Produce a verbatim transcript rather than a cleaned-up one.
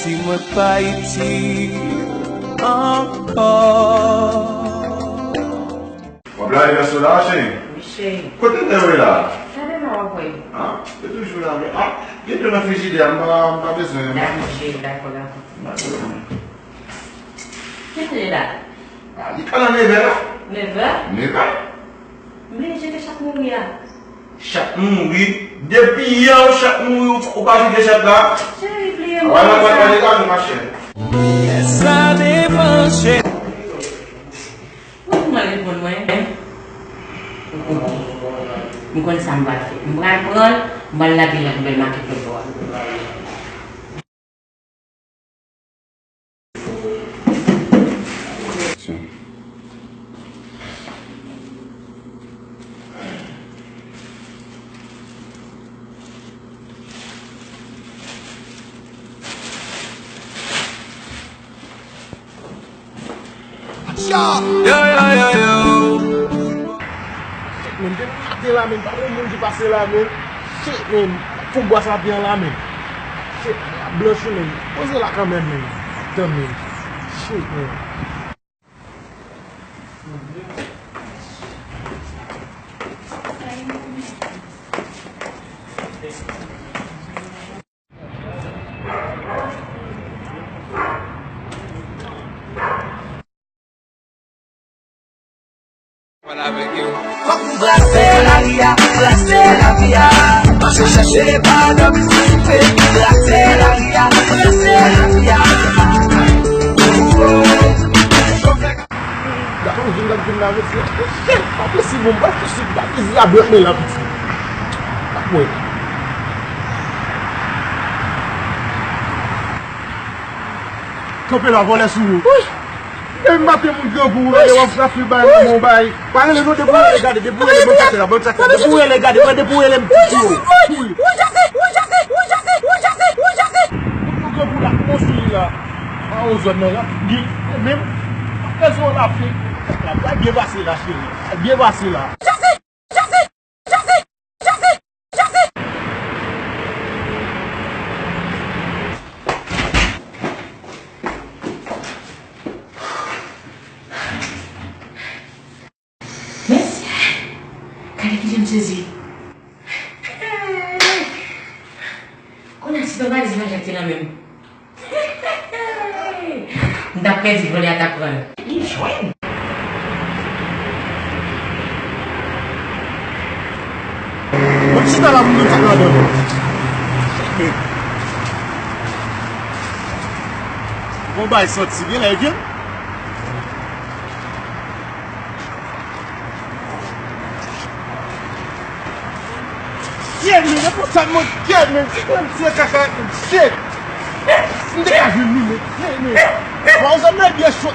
Si mwen pa itil ankò. W ap lave vès ou la, cheri? Wi, cheri. Kote w te ye la? Gade la, w ap wè. Ah, yo toujou la, men, ah, gen dlo nan frijidè a, m pa, m pa bezwen. Dakò, cheri, dakò, dakò. M pa bezwen. Kilè l ye la? Ah, li pral nan nevè la. Nevè? Nevè. Men jete chat mouri a. Chat mouri? Depi yè w chat mouri, ou, ou pa jete chat la? Cheri, bliye m. Wala, wala, wala, wala, ma chère. Sa depann, cheri. Ou konn mwen reponn mwen? M konn sa m pral fè. M pral pran l, m pral lage l nan poubèl makèt lòt bò a. Yo, yo, yo, yo. Shit, men, depi maten la, men, pa gen moun ki pase la, men. Shit, men, fon bwa sa te an la, men. Shit, la blanch, men. Poze la kanmenm, men. Tann, men. Shit, men. Pale avèk yo. Fòk nou brase lari a, brase lavi a. Mache chèche pa dòmi, sipe, brase lari a, brase lavi a. Gade yon jèn nèg vin la, mesye. Shit, pa posib, bon, pa posib, pa posib, la blanch, men la, piti. Pa kwè. Kanpe la, vòlè sou ou. Depi maten moun grangou rele w ap frape bay moun bay. Pa rele non, depi w rele gade, depi w rele ban m sa k fè la, ban m sa k fè la, depi w rele gade, mwen depi w rele m tou tou. Moun grangou la konstwi la. Pa yon zòn nan la, li menm, pa bezwen w la fè. Sa byen pase la, cheri. Sa byen pase la. Mesye, gade kijan m sezi. Kounye a, si yon valiz lajan te nan men m, m t ap pèdi vòlè a t ap pran l. Li jwenn. Mwen chita la pou m di sa k ladan l. Bon, bay santi byen, lè vyen. Kèt, men, e pou sa, mwen, kèt, men, si mwen, se kaka, shit. M te ka jwenn li, men, men, men. Bon, sa mwen byen cho.